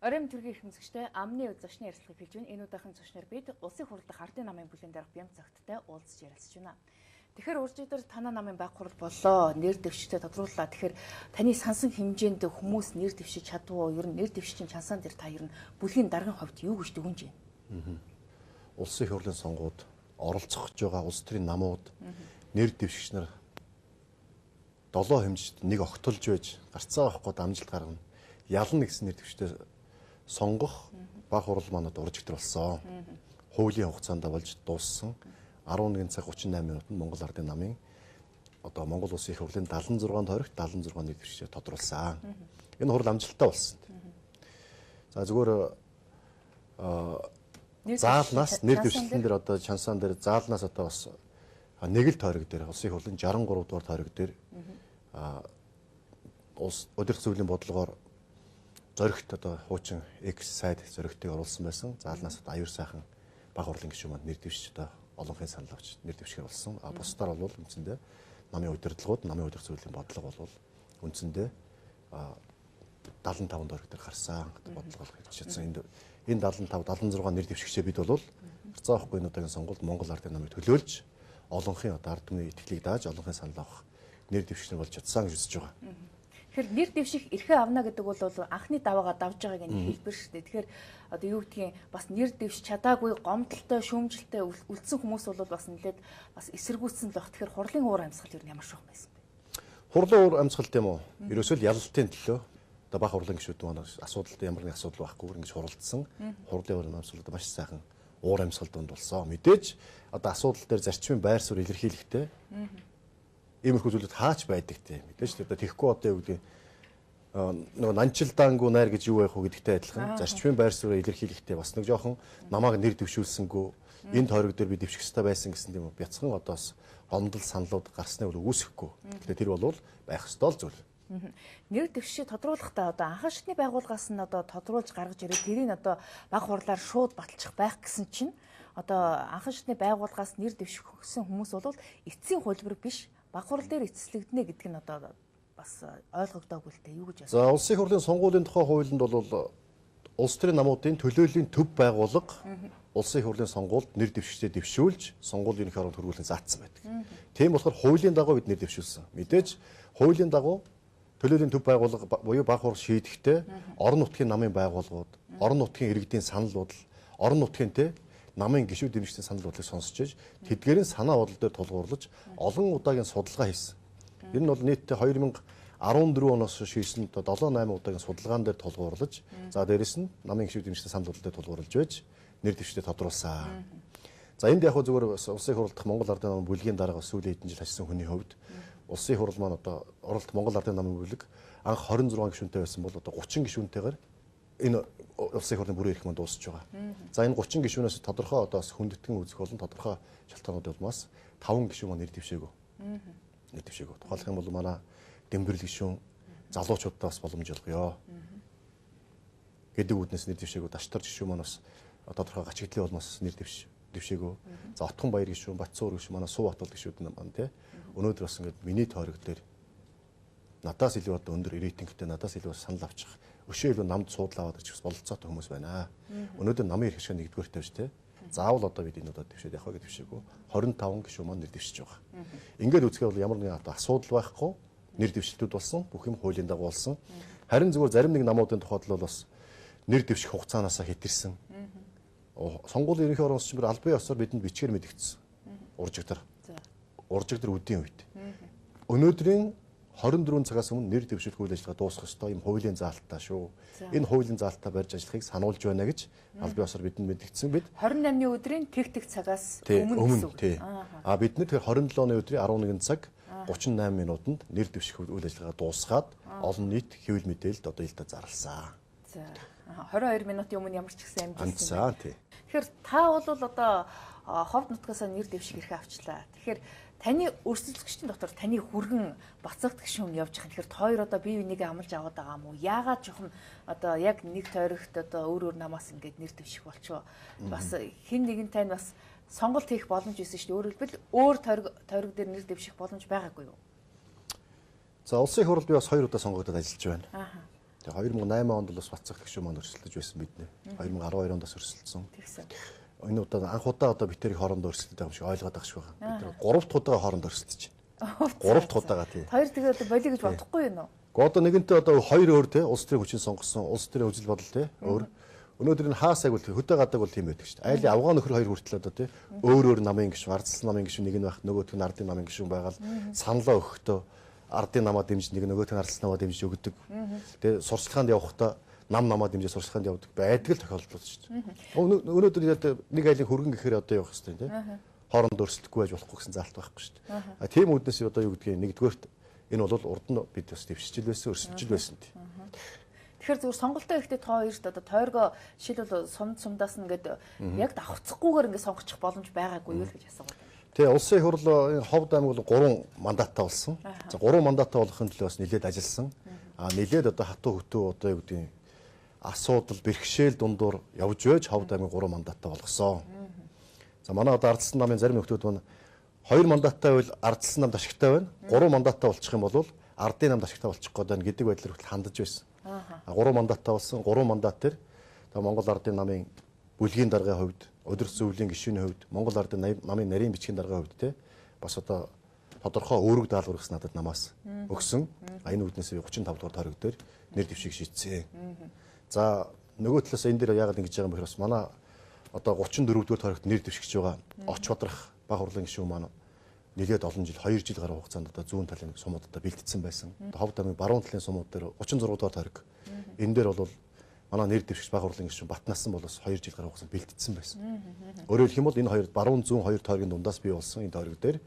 Оройн төргийн эрхэмсэгчтэй амны зочны ярилцлагыг хэлж байна. Энэ удаагийн зочноор бид Улсын хурал дахь ардын намын бүлээн дарга Бямцагттай уулзч ярилцж байна. Тэгэхээр уржигдар танаа намын баг хурал боллоо. Нэр дэвшигтэй тодрууллаа. Тэгэхээр таны сансан хэмжээнд хүмүүс нэр дэвшиж чадвуу? Ер нь нэр дэвшигчийн чансаан дээр та ер нь бүлгийн даргын хувьд юу гэж дүгнж байна? Улсын их хурлын сонгууд оролцох гэж байгаа улс төрийн намууд нэр дэвшигч нар долоо хэмжид нэг огтолж байж гарцаа авахгүй амжилт гаргана. Ялна гэсэн нэр дэвшигчтэй сонгох баг хурал манад уржигдар болсон. Хуулийн хугацаанд болж дууссан. 11 цаг 38 минутанд Монгол Ардын намын одоо Монгол Улсын их хурлын 76 тойрогт 76 нэр дэвшигчээр тодруулсан. Энэ хурал амжилттай болсон. За зүгээр заалнаас нэр дэвшилтэн дээр одоо чансаан дээр заалнаас одоо бас нэг л тойрог дээр Улсын их хурлын 63 дугаар тойрог дээр улс удирдах зөвлөлийн бодлогоор зоригт одоо хуучин X сайд зоригтыг оруулсан байсан. Заалнаас одоо аюур сайхан баг хурлын гишүүн манд нэр дэвшиж одоо олонхын санал авч нэр дэвшгээр болсон. А бусдаар бол үндсэндээ намын удирдлагууд, намын удирдах зөвлөлийн бодлого бол үндсэндээ 75 тойрог дээр гарсан. Бодлого болох гэж чадсан. Энэ 75, 76 нэр дэвшигчээ бид бол гарцаа авахгүй энэ удаагийн сонгуульд Монгол Ардын намыг төлөөлж олонхын одоо ард түмний итгэлийг дааж олонхын санал авах нэр дэвшигч болж чадсан гэж үзэж байгаа. Тэгэхээр нэр дэвших эрхээ авна гэдэг бол анхны даваагаа давж байгааг нь хэлбэр шүү дээ. Тэгэхээр одоо юу гэдгийг бас нэр дэвш чадаагүй гомдолтой, шүүмжлэлтэй үлдсэн хүмүүс бол бас нэлээд бас эсэргүүцсэн л баг. Тэгэхээр хурлын уур амьсгал ер нь ямар шух байсан бэ? Хурлын уур амьсгал тийм үү? Ерөөсөө л ялалтын төлөө одоо баг хурлын гишүүд маань асуудалтай ямар нэг асуудал байхгүй ингэж хуралдсан. Хурлын уур амьсгал одоо маш сайхан уур амьсгал донд болсон. Мэдээж одоо асуудал дээр зарчмын байр суурь илэрхийлэхдээ иймэрхүү зүйлүүд хаач байдаг тийм. Мэдээж одоо тэгэхгүй одоо юу гэдэг нөгөө нанчилдаангүй найр гэж юу байх вэ гэдэгтэй адилхан зарчмын байр сууриа илэрхийлэхдээ бас нэг жоохон намайг нэр дэвшүүлсэнгүү энэ тойрог дээр би дэвших ёстой байсан гэсэн тийм бяцхан одоо бас гомдол саналууд гарсныг бол үүсэхгүй. Тэгэхээр тэр бол байх ёстой л зүйл. Нэр дэвшийг тодруулахдаа одоо анхан шатны байгууллагаас нь одоо тодруулж гаргаж ирээд тэрийг одоо баг хурлаар шууд баталчих байх гэсэн чинь одоо анхан шатны байгууллагаас нэр дэвших хүмүүс бол эцсийн хувилбар биш баг хурал дээр эцэслэгдэнэ гэдэг нь одоо бас ойлгогдоогүй л дээ. Юу гэж байна? За Улсын их хурлын сонгуулийн тухай хуулинд бол улс төрийн намуудын төлөөллийн төв байгууллага Улсын их хурлын сонгуульд нэр дэвшигчдээ дэвшүүлж сонгуулийн ерөнхий оронд хөргүүлэн заасан байдаг. Тийм болохоор хуулийн дагуу бид нэр дэвшүүлсэн. Мэдээж хуулийн дагуу төлөөллийн төв байгууллага буюу баг хурал шийдэхдээ орон нутгийн намын байгууллагууд, орон нутгийн иргэдийн санал бодол, орон нутгийн тэ намын гишүүд дэмжигчдийн санал бодлыг сонсч иж тэдгээрийн санаа бодол дээр тулгуурлаж олон удаагийн судалгаа хийсэн. Энэ нь бол нийтдээ 2014 оноос шийдсэн 7 8 удаагийн судалгаан дээр тулгуурлаж за дээрэс нь намын гишүүд дэмжигчдийн санал бодол дээр тулгуурлаж байж нэр дэвшигчдэд тодруулсан. За энд яг зүгээр Улсын их хурал дахь Монгол Ардын намын бүлгийн дарга сүүлийн хэдэн жил ажилласан хүний хувьд Улсын их хурал маань одоо оролт Монгол Ардын намын бүлэг анх 26 гишүүнтэй байсан бол одоо 30 гишүүнтэйгээр энэ Улсын их хурлын бүрэн эрх маань дуусч байгаа. За энэ 30 гишүүнээс тодорхой одоо бас хүндэтгэн үзэх болон тодорхой шалтгаануудын улмаас 5 гишүүн маань нэр дэвшээгүй. Нэр дэвшээгүй. Тухайлах юм бол манай Дэмбэрэл гишүүн залуучуудаа бас боломж олгоё гэдэг үүднээс нэр дэвшээгүй. Даштар гишүүн маань бас тодорхой гачигдлын улмаас нэр дэвшээгүй. За Отхон Баяр гишүүн, Батцуур гишүүн, манай Суу Батул гишүүд маань тий өнөөдөр бас ингээд миний тойрог дээр надаас илүү одоо өндөр рейтингтэй, надаас илүү санал авчих өшөө илүү намд суудлаа аваад ирчих бололцоотой хүмүүс байна. Өнөөдөр намын эрх ашиг нэгдүгээр тавьж тэ. Заавал одоо бид энэ удаа дэвшээд явах гэж дэвшээгүй. 25 гишүүн маань нэр дэвшиж байгаа. Ингээд үзэхээр бол ямар нэгэн одоо асуудал байхгүй нэр дэвшилтүүд болсон, бүх юм хуулийн дагуу болсон. Харин зүгээр зарим нэг намуудын тухайд бол бас нэр дэвших хугацаанаасаа хэтэрсэн. Сонгуулийн ерөнхий ороос чинь албан ёсоор бидэнд бичгээр мэдэгдсэн. Уржигдар. Уржигдар үдийн үед. Өнөөдрийн 24 цагаас өмнө нэр дэвшүүлэх үйл ажиллагаа дуусгах ёстой юм хуулийн заалттай шүү. Энэ хуулийн заалтаа барьж ажиллахыг сануулж байна гэж албан ёсоор бидэнд мэдэгдсэн. Бид 28-ны өдрийн тэг цагаас өмнө гэсэн үг. А бид нар тэгэхээр 27 оны өдрийн 11 цаг 38 минутанд нэр дэвших үйл ажиллагаа дуусгаад олон нийт хэвлэл мэдээлэлд одоо ил та зарласан. За 22 минутын өмнө ямар ч гэсэн амжилтсан. Тэгэхээр та бол одоо ховд нутгаас нэр дэвших эрхээ авчлаа. Тэгэхээр таны өрсөлдөгчдийн дотор таны хүргэн бацагт гишүүн явж байгаа. Тэгэхээр хоёр одоо бие бинийгээ амлаж аваад байгаа юм уу? Яагаад жоохон одоо яг нэг тойрогт одоо өөр өөр намаас ингээд нэр дэвших болчихоо. Бас хин нэгэн тань бас сонголт хийх боломж байсан шүү дээ. Өөрөөр хэлбэл өөр тойрог дээр нэр дэвших боломж байгаагүй юу? За Улсын их хурал би бас хоёр удаа сонгогдоод ажиллаж байна. Тэгээ 2008 онд л бас Батцогт гишүүн маань өрсөлдөж байсан бид нэ. 2012 онд бас өрсөлдсөн. Тэгсэн. Энэ удаа анх удаа одоо бид тэрийг хоорондоо өрсөлдөж байгаа юм шиг ойлгоод байгаа шиг байна. Бид тэр 3 дахь удаага хоорондоо өрсөлдөж байна. 3 дахь удаага тий. Хоёр тэгээ одоо болиё гэж бодохгүй юм уу? Гэхдээ одоо нэгэнтээ одоо хоёр өөр тий улс төрийн хүчин сонгосон, улс төрийн үзэл бодол тий өөр. Өнөөдөр энэ хаас айгуул хөдөө гадаг бол тийм байдаг шүү дээ. Айлын авгаа нөхөр хоёр хүртэл одоо тий өөр өөр намын гишүүн, ардсан намын гишүүн нэг нь байх, нөгөөх нь ардын намын гишүүн байгаал саналаа өгөхдөө ардын намаа дэмжиж нэг нөгөөх нь ардсан намаа дэмжиж өгдөг. Тэгээ сурчлагаанд явахдаа нам намаа дэмжиж сурчлагаанд явдаг байдаг л тохиолдлууд шүү дээ. Өнөөдөр нэг айлын хөргөн гэхээр одоо явах хэрэгтэй тий. Хооронд өрсөлдөхгүй байж болохгүй гэсэн заалт байхгүй шүү дээ. А тийм үүднээс одоо юу гэдгийг нэгдүгээрт энэ бол урд нь бид бас дэвшижил байсан, өрсөлдөж байсан тий. Тэгэхээр зүгээр сонголтоо ихтэй тоо хоёрт одоо тойргоо жишээлбэл сум сумдаас нь ингээд яг давхцахгүйгээр ингээд сонгочих боломж байгаагүй юу л гэж асуугаад байна. Тэгээ улсын их хурл Ховд аймаг бол 3 мандаттай болсон. За 3 мандаттай болохын төлөө бас нэлээд ажилласан. А нэлээд одоо хатуу хөтөө одоо юу гэдгийг асуудал бэрхшээл дундуур явж байж Ховд аймаг 3 мандаттай болгосон. За манай одоо ардсан намын зарим нөхдүүд маань 2 мандаттай байвал ардсан нам ашигтай байна. 3 мандаттай болчих юм бол ардын нам ашигтай болчих гээд байна гэдэг байдлаар хүртэл хандаж байсан. 3 мандаттай болсон. 3 мандат дээр тэгээ Монгол ардын намын бүлгийн даргын хувьд, удирдах зөвлөлийн гишүүний хувьд, Монгол ардын намын нарийн бичгийн даргын хувьд те бас одоо тодорхой үүрэг даалгавар гэсэн надад намаас өгсөн. Энэ үүднээс 35 дугаар тойрог дээр нэр дэвшиг шийдсэн. За нөгөө талаас энэ дээр яагаад ингэж байгаа юм бэ гэхээр бас манай одоо 34 дугаар тойрогт нэр дэвшигч байгаа Оч Бадрах баг хурлын гишүүн маань нэлээд олон жил 2 жил гаруй хугацаанд одоо зүүн талын сумууд одоо бэлтгэсэн байсан. Ховд аймгийн баруун талын сумууд дээр 36 дугаар тойрог. Энэ дээр бол манай нэр дэвшигч баг хурлын гишүүн Батнасан бол бас 2 жил гаруй хугацаанд бэлтгэсэн байсан. Өөрөөр хэлэх юм бол энэ хоёр баруун зүүн хоёр тойргийн дундаас бий болсон энэ тойрог дээр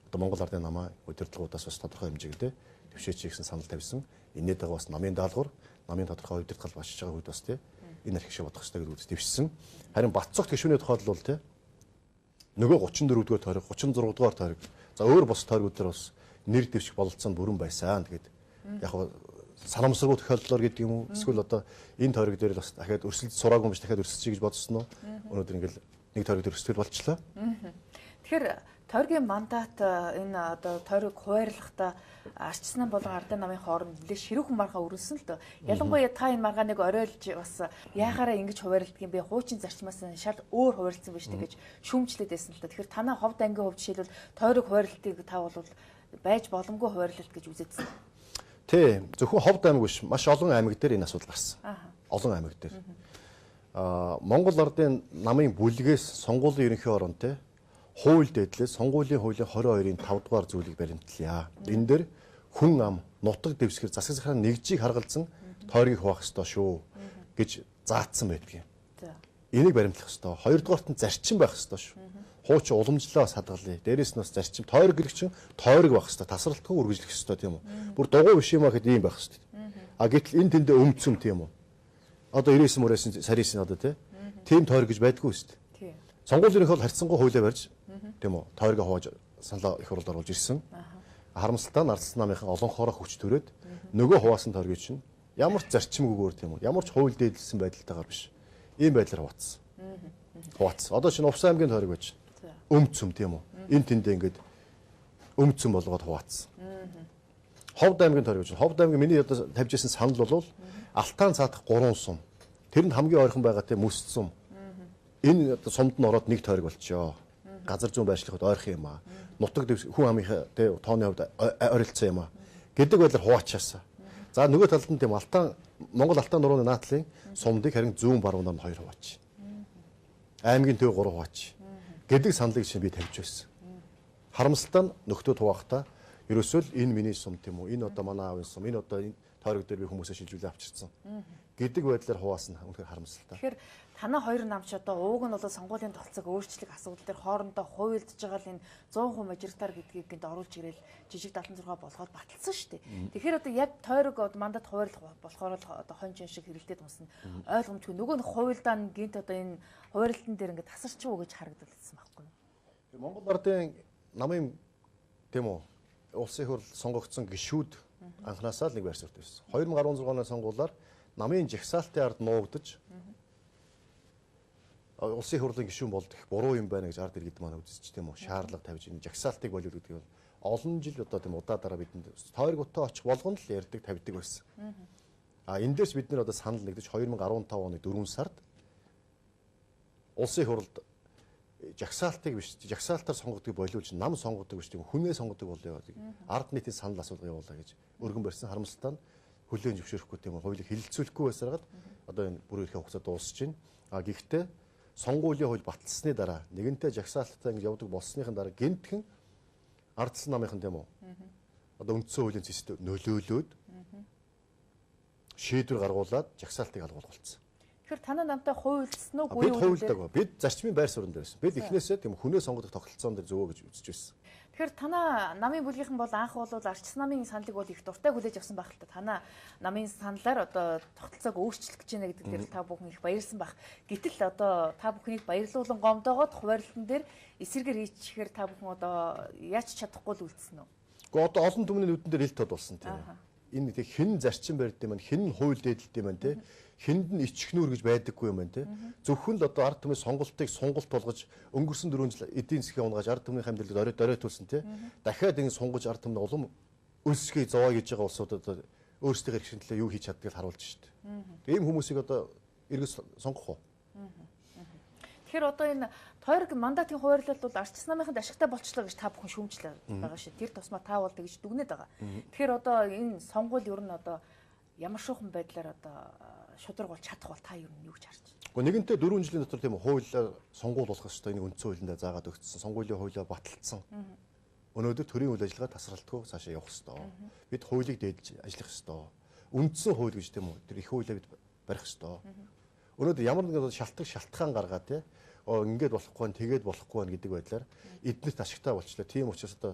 одоо Монгол ардын намаа удирдлагуудаас бас тодорхой хэмжээгээр дэвшээч гэсэн санал тавьсан. Энэний дагуу бас намын даалгавар, намын тодорхой удирдгал башиж байгаа үед бас тий энэ арх шиг бодох хэрэгтэй гэдэг үгс дэвшсэн. Харин Батцогт гишүүний тухайд бол тий нөгөө 34 дугаар тойрог, 36 дугаар тойрог. За өөр бус тойргууд дээр бас нэр дэвших бололцоо нь бүрэн байсан. Тэгээд яг санамсаргүй тохиолдлоор гэдэг юм уу? Эсвэл одоо энэ тойрог дээр л бас дахиад өрсөлдөж сураагүй юм биш дахиад өрсөлдөж гэж бодсон уу? Өнөөдөр ингээл нэг тойрог дээр өрсөлдөл болчлоо. Тэгэхээр тойргийн мандат энэ одоо тойрог хуваарлахдаа арчсан болон ардын намын хооронд нэлээ ширүүхэн маргаа өрнөсөн л дөө. Ялангуяа та энэ маргааныг оройлж бас яахаараа ингэж хуваарлдаг юм бэ? Хуучин зарчмаас нь шал өөр хуваарлцсан биш үү гэж шүүмжлээд байсан л дөө. Тэгэхээр танай Ховд ангийн хувьд жишээлбэл тойрог хуваарлтыг та бол байж боломгүй хуваарлалт гэж үзээдсэн. Тий, зөвхөн Ховд аймаг биш, маш олон аймаг дээр энэ асуудал гарсан. Олон аймаг дээр. Монгол ардын намын бүлгээс сонгуулийн ерөнхий орон те хууль дээдлээ сонгуулийн хуулийн 22-ын 5 дугаар зүйлийг баримтлая. Энэ дээр хүн ам нутаг дэвсгэр засаг захиргааны нэгжийг харгалзан тойргийг хуваах ёстой шүү гэж заасан байдаг юм. Энийг баримтлах ёстой. Хоёрдугаарт нь зарчим байх ёстой шүү. Хуучин уламжлалаа бас хадгалъя. Дээрээс нь бас зарчим тойрог гэрэг чинь тойрог байх ёстой. Тасралтгүй үргэлжлэх ёстой тийм үү. Бүр дугуй биш юм а гэхэд ийм байх ёстой. А гэтэл энэ тэндээ өмцөм тийм үү. Одоо 99 мөрөөсөн сарис нь одоо тийм тойрог гэж байдгүй шүү дээ. Сонгуулийн их бол харьцангуй хуулиа барьж тийм үү тойргоо хувааж саналаа их хурлд оруулж ирсэн. Харамсалтай нь ардсан намынхан олонхоороо хүч төрөөд нөгөө хуваасан тойргийг чинь ямар ч зарчимгүйгээр тийм үү ямар ч хууль дээдлсэн байдалтайгаар биш ийм байдлаар хуваацсан. Хуваацсан. Одоо чинь Увс аймгийн тойрог байж өмцөм тийм үү энэ тэндээ ингээд өмцөм болгоод хуваацсан. Ховд аймгийн тойрог чинь Ховд аймгийн миний одоо тавьж ирсэн санал бол Алтан цаадах 3 сум. Тэр нь хамгийн ойрхон байгаа тийм Мөс сум. Энэ одоо сумд нь ороод нэг тойрог болчихё. Газар зүүн байршлахад ойрхон юм аа. Нутаг хүн амынхаа тий тооны хувьд ойролцоо юм аа гэдэг байдлаар хуваачаасаа. За нөгөө талд нь тийм Алтан Монгол Алтан нурууны наадлын сумдыг харин зүүн баруунаар нь 2 хуваач. Аймгийн төв 3 хуваач гэдэг саналыг чинь би тавьж байсан. Харамсалтай нь нөхдөө хуваахтаа ерөөсөө л энэ миний сум тийм үү энэ одоо манай аавын сум энэ одоо энэ тойрог дээр би хүмүүсээ шилжүүлээ авчирсан гэдэг байдлаар хуваасан үнэхээр харамсалтай. Тэгэхээр танай хоёр нам ч одоо ууг нь бол сонгуулийн тогтолцоог өөрчлөх асуудал дээр хоорондоо хуйлдж байгаа л энэ 100% мажоритар гэдгийг гинт оруулж ирээл жижиг 76 болгоод баталсан шүү дээ. Тэгэхээр одоо яг тойрог мандат хуваарлах болохоор л одоо хонь чин шиг хэрэлдээд унсна. Ойлгомжгүй. Нөгөө нь хуйлдаа нь гинт одоо энэ хуваарлтан дээр ингээд тасарч уу гэж харагдалсан байхгүй юу? Монгол ардын намын тийм үү улсын хурл сонгогдсон гишүүд анханасаа л нэг байр суурьтай байсан. 2016 оны сонгуулиар намын жагсаалтын ард нуугдаж улсын хурлын гишүүн болдог их буруу юм байна гэж ард иргэд маань үзэж тийм үү шаардлага тавьж энэ жагсаалтыг болов гэдэг бол олон жил одоо тийм удаа дараа бидэнд тойрог утаа очих болгоно л ярьдаг тавьдаг байсан. А энэ дээрс бид нэр одоо санал нэгдэж 2015 оны 4 сард улсын хурлд жагсаалтыг биш, жагсаалтаар сонгодог болиулж нам сонгодог биш, тийм хүнээ сонгодог болъё гэдэг ард нийтийн санал асуулга явуулаа гэж өргөн барьсан. Харамсалтай нь хүлээн зөвшөөрөхгүй, тийм хуулийг хэлэлцүүлэхгүй байсараад одоо энэ бүрэн эрхийн хугацаа дуусч байна. А гэхдээ сонгуулийн хууль баталсны дараа нэгэнтээ жагсаалттай ингэж явдаг болсныхан дараа гэмтхэн ардсан намынхан, тийм үү? Одоо үндсэн хуулийн цэст нөлөөлөөд шийдвэр гаргуулад жагсаалтыг алгуулах болсон. Тэгэхээр танай намтай хуйлдсан уу? Бид хуйлдаагүй. Бид зарчмын байр суурин дээр байсан. Бид эхнээсээ тийм хүнээ сонгодог тогтолцоон дээр зөвөө гэж үзэж байсан. Тэгэхээр танай намын бүлгийнхэн бол анх бол арчсан намын саналыг бол их дуртай хүлээж авсан байх л та. Танай намын саналаар одоо тогтолцоог өөрчлөх гэж байна гэдэг дээр та бүхэн их баярлсан байх. Гэтэл одоо та бүхнийг баярлуулан гомдоогоод хуваарлтан дээр эсэргээр хийчихээр та бүхэн одоо яаж чадахгүй л үлдсэн үү? Гэхдээ одоо олон түмний нүдэн дээр ил тод болсон тийм. Энэ тэг хэн зарчим барьд юм бэ? Хэн хууль дээдэлт юм бэ те? Хэнд нь ичгнүүр гэж байдаггүй юм байна те? Зөвхөн л одоо ард түмний сонголтыг сонголт болгож өнгөрсөн 4 жил эдийн засгийн унгааж ард түмний амьдралд орой доройтуулсан те? Дахиад ингэ сунгаж ард түмний улам өлсгий зовоо гэж байгаа улсууд одоо өөрсдийнхээ эрх чөлөө юу хийж чаддгийг харуулж шít. Ийм хүмүүсийг одоо эргэж сонгох уу? Тэгэхээр одоо энэ тойрог мандатын хуваарлалт бол арчсан намынханд ашигтай болчлоо гэж та бүхэн шүүмжлээ байгаа шээ. Тэр тусмаа та бол тэгж дүгнээд байгаа. Тэгэхээр одоо энэ сонгуул ер нь одоо ямар шуухан байдлаар одоо шударга болж чадах бол та ер нь юу гэж харж байна? Гэхдээ нэгэнтээ 4 жилийн дотор тийм хуулиар сонгуул болох ёстой, энэ үндсэн хуулиндаа заагаад өгсөн. Сонгуулийн хуулиа баталсан. Өнөөдөр төрийн үйл ажиллагаа тасралтгүй цаашаа явах ёстой. Бид хуулийг дээдэлж ажиллах ёстой. Үндсэн хууль гэж тийм үү? Тэр их хуулиа бид барих ёстой. Өнөөдөр ямар нэгэн шалтгаан гаргаад те ингээд болохгүй нь тэгээд болохгүй нь гэдэг байдлаар эднэрт ашигтай болчлаа. Тийм учраас одоо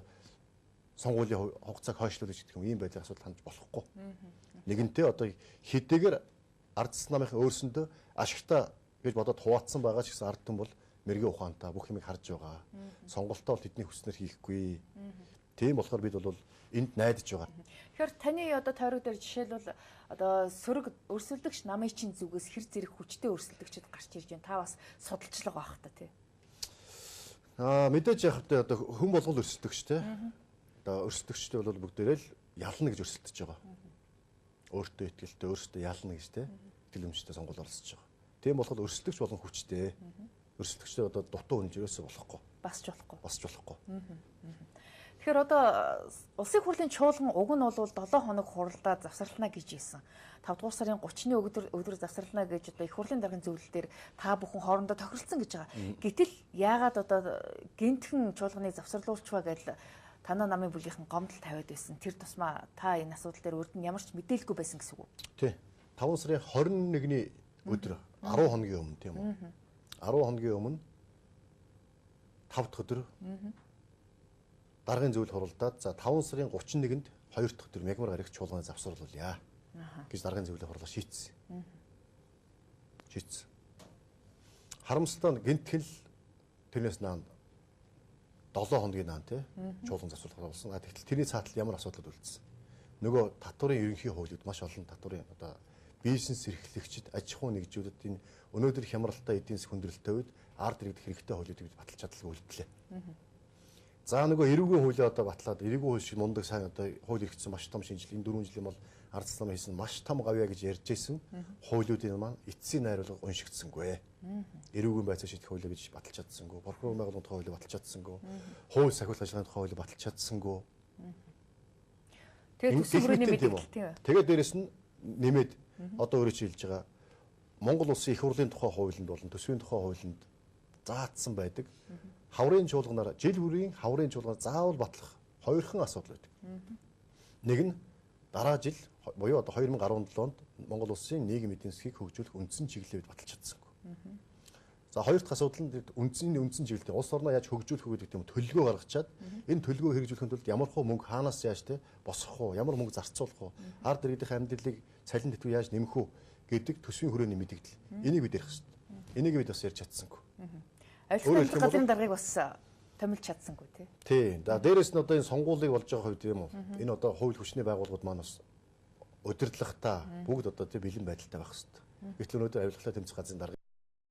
сонгуулийн хугацааг хойшлуулж гэдэг юм ийм байдлаар асуудал хандж болохгүй. Нэгэнтээ одоо хэдийгээр ардсан намынхан өөрсөндөө ашигтай гэж бодоод хуваацсан байгаа ч гэсэн ард түмэн бол мэрэгэн ухаантай бүх юмыг харж байгаа. Сонголтоо бол тэдний хүснээр хийхгүй. Тийм болохоор бид бол энд найдаж байгаа. Тэгэхээр таны одоо тойрог дээр жишээлбэл одоо сөрөг өрсөлдөгч намын чинь зүгээс хэр зэрэг хүчтэй өрсөлдөгчд гарч ирж байна. Та бас судалжлага байх та тий. Аа мэдээж яг тэ одоо хүн болгол өрсөлдөгч тий. Одоо өрсөлдөгчтэй бол бүгдээрээ л ялна гэж өрсөлдөж байгаа. Өөртөө итгэлтэй, өөртөө ялна гэж тий. Итгэл үнэмштэй сонгуул оролцож байгаа. Тийм болохоор өрсөлдөгч болон хүчтэй. Өрсөлдөгчтэй одоо дутуу үнж ерөөсөө болохгүй. Бас ч болохгүй. Бас ч болохгүй. Тэгэхээр одоо улсын хурлын чуулган уг нь бол 7 хоног хуралдаа завсарлана гэж хэлсэн. 5 дугаар сарын 30-ны өдөр завсарлана гэж одоо их хурлын даргын зөвлөл дээр та бүхэн хоорондоо тохиролцсон гэж байгаа. Гэтэл яагаад одоо гинтхэн чуулганыг завсарлуулчихва гэж танай намын бүлгийнхэн гомдол тавиад байсан. Тэр тусмаа та энэ асуудал дээр урд нь ямар ч мэдээлэлгүй байсан гэсэн үг үү? Тий. 5 сарын 21-ний өдөр 10 хоногийн өмнө тийм үү? 10 хоногийн өмнө 5 дахь өдөр даргын зөвлөл хуралдаад за 5 сарын 31-нд 2 дахь өдөр мягмар гарагт чуулганы завсарлуулъя гэж даргын зөвлөлийн хурлаар шийдсэн. Шийдсэн. Харамсалтай нь гинтгэл тэрнээс наан 7 хоногийн наан тий чуулган завсарлах болсон. А тэгтэл тэрний цаатал ямар асуудал үлдсэн. Нөгөө татварын ерөнхий хуулиуд маш олон татварын одоо бизнес эрхлэгчид, аж ахуй нэгжүүдэд энэ өнөөдөр хямралтай эдийн засгийн хүндрэлтэй үед ард иргэд хэрэгтэй хуулиудыг бид баталж чадалгүй үлдлээ. За нөгөө эрүүгийн хуулиа одоо батлаад эрүүгийн хууль шиг мундаг сайн одоо хууль эрхтсэн маш том шинжил энэ 4 жилийн бол ард нам хийсэн маш том гавьяа гэж ярьж байсан хуулиудын маань эцсийн найруулга уншигдсангүй. Эрүүгийн байцаа шийдэх хуулиа гэж баталж чадсангүй. Прокурор байгууллагын тухай хуулийг баталж чадсангүй. Хууль сахиулах ажиллагааны тухай хуулийг баталж чадсангүй. Тэгээд төсвийн хүрээний мэдээлэл тийм үү? Тэгээд дээрэс нь нэмээд одоо өөрөө чи хэлж байгаа Монгол улсын их хурлын тухай хуулинд болон төсвийн тухай хуулинд заасан байдаг. Хаврын чуулганаар жил бүрийн хаврын чуулганаар заавал батлах хоёрхан асуудал байдаг. Нэг нь дараа жил буюу одоо 2017 онд Монгол улсын нийгэм эдийн засгийг хөгжүүлэх үндсэн чиглэлийг баталж чадсангүй. За хоёр дахь асуудал нь үндсэн чиглэлтэй улс орноо яаж хөгжүүлэх үү гэдэг юм төлөвлөгөө гаргачаад энэ төлөвлөгөө хэрэгжүүлэхийн тулд ямар хуу мөнгө хаанаас яаж те босгох уу, ямар мөнгө зарцуулах уу, ард иргэдийн амьдралыг цалин тэтгэв яаж нэмэх үү гэдэг төсвийн хүрээний мэдээлэл. Энийг бид ярих хэрэгтэй. Энийг бид бас ярьж чадсангүй. Авилгын газрын даргаыг бас томилж чадсангүй тий. Тий. За дээрэс нь одоо энэ сонгуулийг болж байгаа хувьд юм уу? Энэ одоо хууль хүчний байгууллагууд маань бас удирдлагатай бүгд одоо тий бэлэн байдалтай байх хэрэгтэй. Гэтэл өнөөдөр авилгалаа тэмцэх газрын дарга